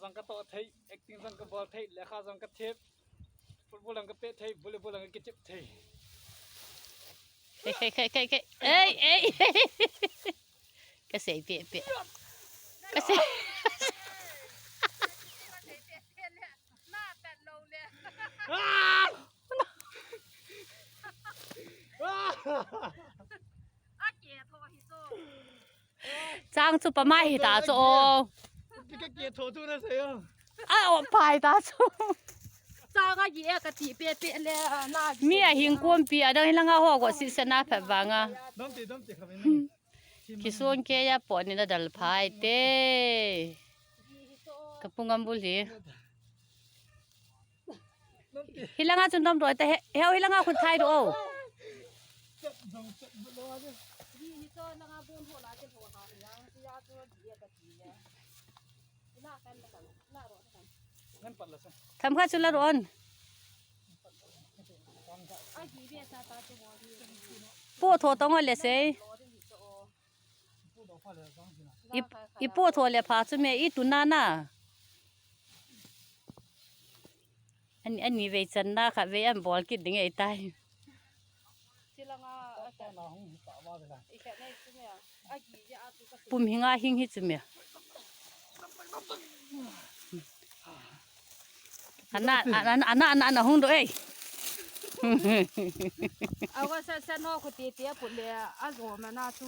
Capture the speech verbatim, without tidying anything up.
Jong ka to thei, acting jong ka bol thei, lekha jong ka thep, football jong ka pe thei, volleyball jong ka kichep thei. Kei, kei, kei, kei, kei. Ei, ei. Ka sei pe, pe. Ka sei. Chang chu pama hita chu o. Ka ke tho chu na sei o. A o pai ta chu. Chang a gi e ka ti pe pe le na. Mi a hing kompi a dang hilanga ho go si se na pha vanga. Dam ti, dam ti kha ni. Kisong ke ya po ni na dal phai te. Ka pungam bul hi. Hilanga chun dam doi ta he, heu hilanga khut thai do. Tham kha chu la ron. Po tho tong le sei. I, i po tho le pha chu me i tu na na. Ani, ani vei chan na kha vei an bol kit ding ei tai. Pum hinga hing hi chu me. Ana, ana, ana, ana, ana hung do ei. Awa sa sa no ko ti ti a put le a zo ma na chu.